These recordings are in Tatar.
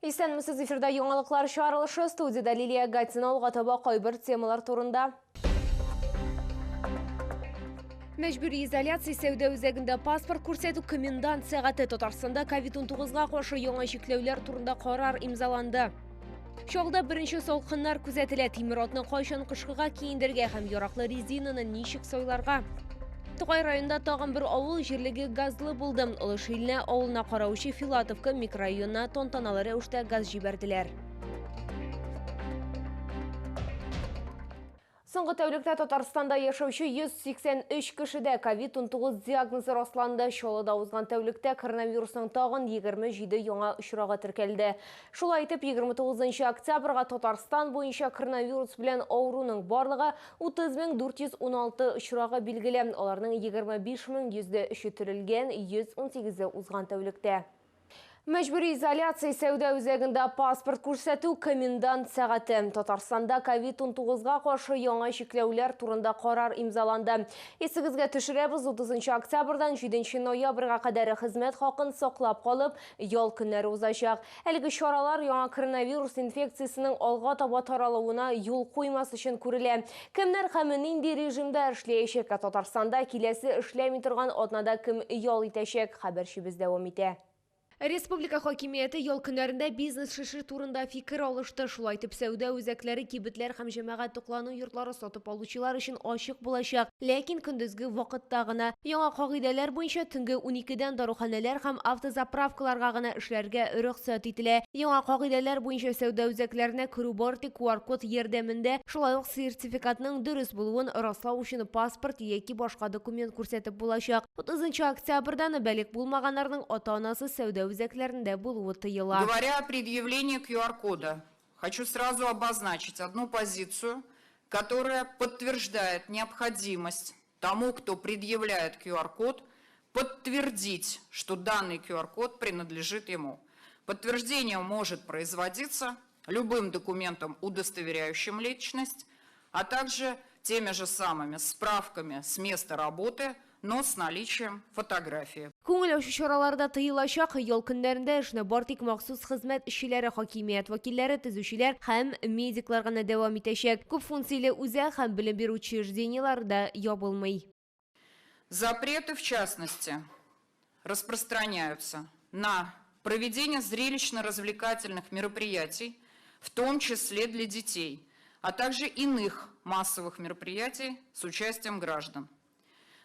Исәнмесез, эфирда яңалыклар чыгарылышы, студияда Лилия Гатина. Алга таба кайбер темалар турында. Мәҗбүри изоляция, сәүдә үзәгендә паспорт күрсәтү, комендант сәгате. Татарстанда ковид-19га каршы яңа чикләүләр турында карар имзаланды. Чаллыда беренче салкыннар күзәтелә. Тимер атны кайчан кышкыга киендергә һәм яраклы резинаны ничек сайларга? Тукай районында тагын бер авыл җирлеге газлы булды. Олы Шилнә авылына караучы Филатовка микрорайонына тантаналы рәвештә газ җибәрделәр. Соңгы тәүлектә Татарстанда яшәүче 183 кешедә ковид-19 диагнозы расланды. Чаллыда узган тәүлектә коронавирусның тагын 27 яңа очрагы теркәлде. Шулай итеп, 29 октябрьгә Татарстан буенча коронавирус белән авыруның барлыгы 30 416 очрагы билгеле. Аларның 25 103-е терелгән, 118-е узган тәүлектә. Мәҗбүри изоляция, сәүдә үзәгендә паспорт күрсәтү, комендант сәгате. Татарстанда ковид-19га каршы яңа чикләүләр турында карар имзаланды. Исегезгә төшерәбез, 30 октябрьдән 7 ноябрьгә кадәр хезмәт хакын саклап калып, ял көннәре узачак. Әлеге чаралар яңа коронавирус инфекциясенең алга таба таралуына юл куймас өчен күрелә. Кемнәр һәм нинди режимда эшләячәк? Татарстанда киләсе эшләми торган атнада кем ял итәчәк? Хәбәрчебез дәвам итә. Республика хакимияте ял көннәрендә бизнес эше турында фикер алышты. Шулай итеп, сәүдә үзәкләре, кибетләр һәм җәмәгать туклану йортлары сатып алучылар өчен ачык булачак, ләкин көндезге вакытта гына. Яңа кагыйдәләр буенча төнге 12дән даруханәләр һәм автозаправкаларга гына эшләргә рөхсәт ителә. Яңа кагыйдәләр буенча сәүдә үзәкләренә керү бары тик QR-код ярдәмендә, шулай ук сертификатның дөрес булуын раслау өчен паспорт яки башка документ күрсәтеп булачак. 30 октябрьдән балигъ булмаганнарның ата-анасы сәүдә үзәкләрендә булуы тыела. Говоря о предъявлении QR-кода, хочу сразу обозначить одну позицию, которая подтверждает необходимость тому, кто предъявляет QR-код, подтвердить, что данный QR-код принадлежит ему. Подтверждение может производиться любым документом, удостоверяющим личность, а также теми же самыми справками с места работы, но с наличием фотографии. Күңел ачу чаралары да тыелачак. Ял көннәрендә эшне бары тик махсус хезмәт эшчеләре, хакимият вәкилләре, төзүчеләр һәм медиклар гына дәвам итәчәк. Күп функцияле үзәк һәм белем бирү учреждениеләре дә ябылмый. Запреты, в частности, распространяются на проведение зрелищно-развлекательных мероприятий, в том числе для детей, а также иных массовых мероприятий с участием граждан.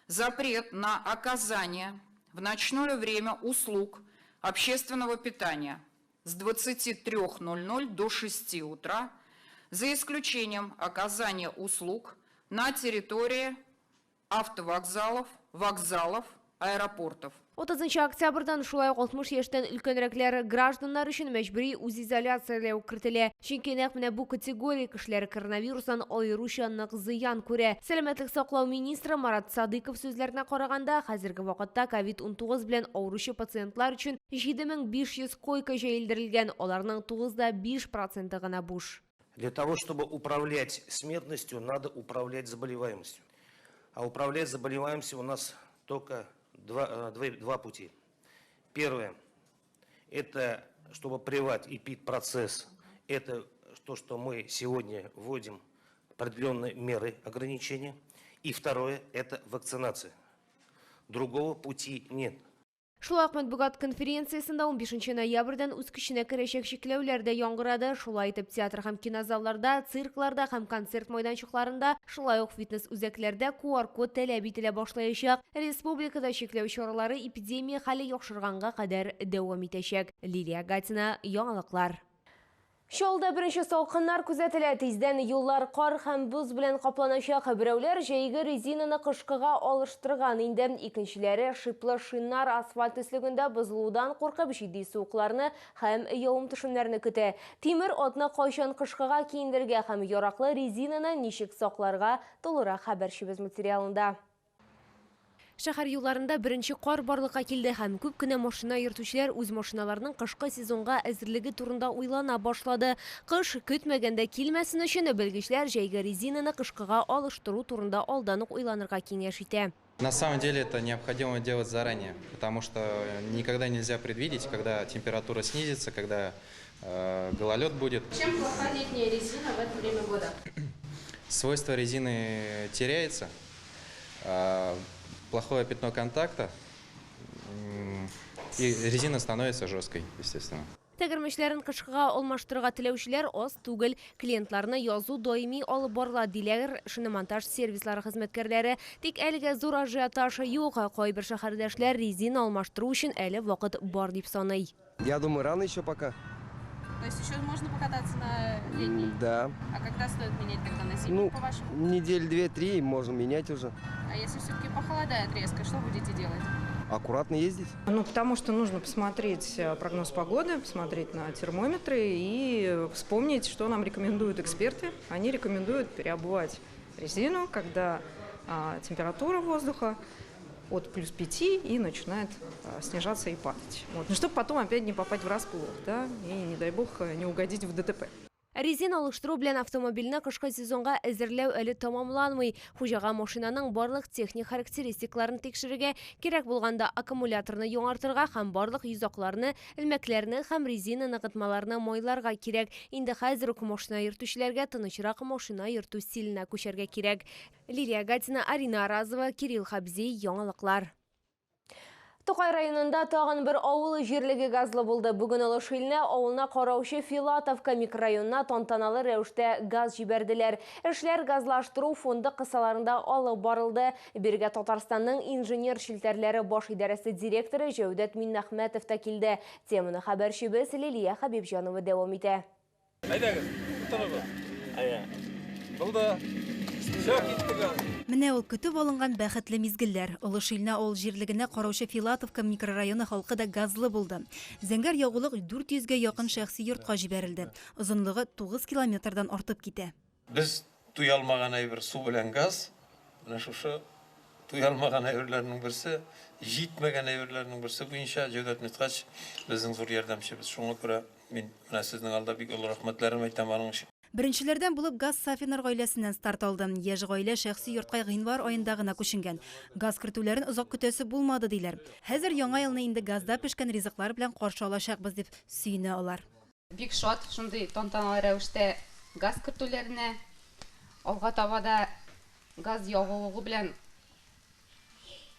Запрет на оказание в ночное время услуг общественного питания с 23:00 до 6 утра, за исключением оказания услуг на территории автовокзалов, вокзалов, аэропортов. 30 октябрьдән шулай ук 60 яшьтән өлкәнрәкләр гражданнар өчен мәҗбүри үзизоляцияләү кертелә. Чөнки нәкъ менә бу категория кешеләре коронавирустан аеруча нык зыян күрә. Сәламәтлек саклау министры Марат Садыков сүзләренә караганда, хәзерге вакытта ковид-19 белән авыручы пациентлар өчен 7500 койка җәелдерелгән, аларның 9,5 проценты гына буш. Для того, чтобы управлять смертностью, надо управлять заболеваемостью. А управлять заболеваемостью у нас только два пути. Первое – это чтобы прервать эпидпроцесс, это то, что мы сегодня вводим определенные меры ограничения. И второе – это вакцинация. Другого пути нет. Шулай ук матбугат конференциясендә 15 ноябрьдән үз көченә керәчәк чикләүләр дә яңгырады. Шулай итеп, театр һәм кинозалларда, циркларда һәм концерт майданчыкларында, шулай ук фитнес үзәкләрдә QR-код таләп ителә башлаячак. Республикада чикләү чаралары эпидемия хәле яхшырганга кадәр дәвам итәчәк. Лилия Гатина, яңалыклар. Чаллыда беренче салкыннар күзәтелә. Тиздән юллар кар һәм боз белән капланачак. Берәүләр җәйге резинаны кышкыга алыштырган инде. Икенчеләре шиплы шиннар асфальт өслегендә бозылудан куркып җитди суыкларны һәм явым-төшемнәрне көтә. Тимер атны кайчан кышкыга киендерергә һәм яраклы резинаны ничек сакларга, тулырак хәбәрчебез материалында. Шәһәр юлларында беренче кар барлыкка килде һәм күп кенә машина йөртүчеләр үз машиналарының кышкы сезонга әзерлеге турында уйлана башлады. Кыш көтмәгәндә килмәсен өчен белгечләр җәйге резинаны кышкыга алыштыру турында алдан ук уйланырга киңәш итә. На самом деле это необходимо делать заранее, потому что никогда нельзя предвидеть, когда температура снизится, когда Гололед будет. Чем плоха летняя резина в это время года? Свойство резины теряется, плохое пятно контакта, и резина становится жесткой, естественно. Тәгәрмәчләрен кышкыга алмаштырырга теләүчеләр аз түгел. Клиентларны язу даими алып барыла, диләр шиномонтаж сервислары хезмәткәрләре. Тик әлегә зур ажиотаж юк. Кайбер шәһәрдәшләр резина алмаштыру өчен әле вакыт бар дип саный. Я думаю, рано еще пока. То есть еще можно покататься на летней? Да. А когда стоит менять тогда на зимний, по-вашему? Недель 2-3 можно менять уже. А если все-таки похолодает резко, что будете делать? Аккуратно ездить. Ну, потому что нужно посмотреть прогноз погоды, посмотреть на термометры и вспомнить, что нам рекомендуют эксперты. Они рекомендуют переобувать резину, когда температура воздуха от +5 и начинает снижаться и падать. Вот. Ну, чтобы потом опять не попасть врасплох, да, и, не дай бог, не угодить в ДТП. Резина алыштыру белән автомобильне кышкы сезонга әзерләү әле тәмамланмый. Хуҗага машинаның барлык техник характеристикларын тикшерергә, кирәк булганда аккумуляторны яңартырга һәм барлык йозакларны, элмәкләрне һәм резина ныгытмаларны майларга кирәк. Инде хәзер үк машина йөртүчеләргә тынычрак машина йөртү стиленә күчәргә кирәк. Лилия Гатина, Арина Аразова, Кирилл Хабзей, Яңалыклар. Тукай районында тагын бер авыл җирлеге газлы булды. Бүген Олы Шилнә авылына караучы Филатовка микрорайонына тантаналы рәвештә газ җибәрделәр. Эшләр газлаштыру фонды кысаларында алып барылды. Бирегә Татарстанның инженер челтәрләре баш идарәсе директоры Җәүдәт Миннәхмәтов та килде. Теманы хәбәрчебез Лилия Хәбибҗанова дәвам итә. Әйдәгез, утырыгыз. Әйе. Булды. Менә ул көтеп алынган бәхетле мизгелләр. Олы Шилнә авыл җирлегенә караучы Филатовка микрорайоны халкы да газлы булды. Зәңгәр ягулык 400гә якын шәхси йортка җибәрелде. Озынлыгы 9 километрдан артып китә. Без туя алмаган әйбер су белән газ. Менә шушы туя алмаган әйберләрнең берсе, җитмәгән әйберләрнең берсе буенча Җәүдәт Митхач безнең зур ярдәмчебез. Шуңа күрә мин менә сезнең алда бик олы рәхмәтләрем әйтәм аның өчен. Беренчеләрдән булып газ Сафиннар гаиләсеннән старт алды. Яшь гаилә шәхси йортка гыйнвар аенда гына күченгән. Газ кертүләрен озак көтәсе булмады диләр. Хәзер яңа елны инде газда пешкән ризыклар белән каршы алачакбыз дип сөенә алар. Бик шат шундый тантаналы рәвештә газ кертүләренә, алга таба да газ ягулыгы белән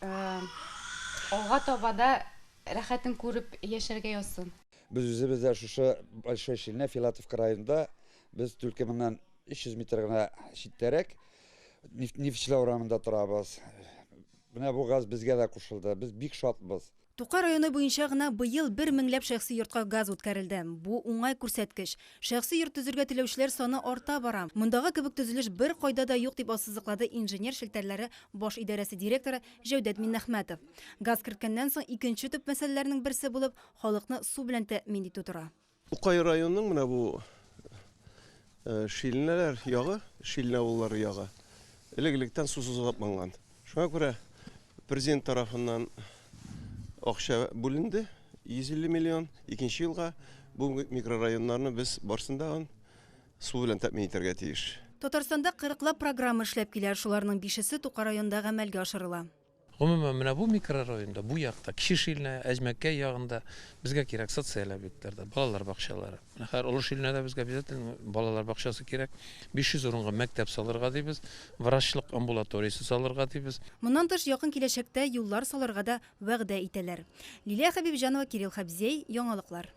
алга таба да рәхәтен күреп яшәргә язсын. Без үзебез дә шушы Большой Шилнә Филатовка районында. Без түлке моннан 300 метр гына читтәрәк Нефтьчеләр урамында торабыз. Менә бу газ безгә дә кушылды. Без бик шатбыз. Тукай районы буенча гына быел 1 меңләп шәхси йортка газ үткәрелде. Бу уңай күрсәткеч. Шәхси йорт төзергә теләүчеләр саны арта бара. Мондагы кебек төзелеш бер кайда да юк дип ассызыклады инженер челтәрләре баш идарәсе директоры Җәүдәт Миннәхмәтов. Газ керткәннән соң икенче төп мәсьәләләрнең берсе булып халыкны су белән тәэмин итү тора. Тукай районының менә бу Шилнәләр ягы, Шилнә авыллары ягы элек-электән сусыз капланган. Шуңа күрә президент тарафыннан акча бүленде, 150 миллион. Икенче елга бу микрорайоннарны без барсын да су белән тәэмин итәргә тиеш. Татарстанда 40лап программа эшләп килә, шуларның 5-се Тукай районында гамәлгә ашырыла. Гомумән, менә бу микрорайонда, бу якта, Кече Шилнә, Әҗмәкәй ягында безгә кирәк социаль объектларда, балалар бакчалары. Менә хәзер Олы Шилнәдә безгә обязательно балалар бакчасы кирәк. 500 урынга мәктәп салырга дибез, врачлык амбулаториясе салырга дибез. Моннан тыш якын киләчәктә юллар салырга да вәгъдә итәләр. Лилия Хәбибҗанова, Кирилл Хабзей, Яңалыклар.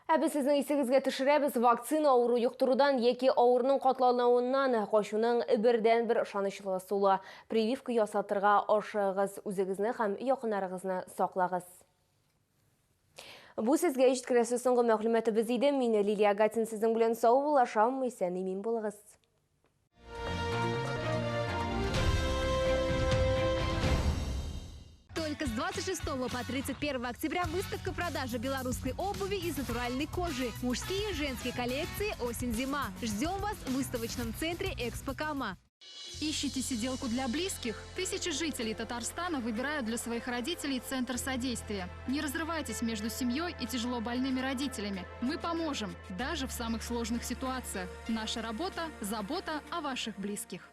Ә без сезнең исегезгә төшерәбез, вакцина авыру йоктырудан яки авыруның катлаулануыннан качуның бердәнбер ышанычлы ысулы. Прививка ясатырга ашыгыгыз, үзегезне һәм якыннарыгызны саклагыз. Бу сезгә җиткерәсе соңгы мәгълүматыбыз иде. Мин Лилия Гатин сезнең белән сау булашам, исән-имин булыгыз. Только с 26 по 31 октября выставка продажи белорусской обуви из натуральной кожи. Мужские и женские коллекции «Осень-зима». Ждем вас в выставочном центре «Экспо Кама». Ищите сиделку для близких? Тысячи жителей Татарстана выбирают для своих родителей Центр содействия. Не разрывайтесь между семьей и тяжело больными родителями. Мы поможем, даже в самых сложных ситуациях. Наша работа – забота о ваших близких.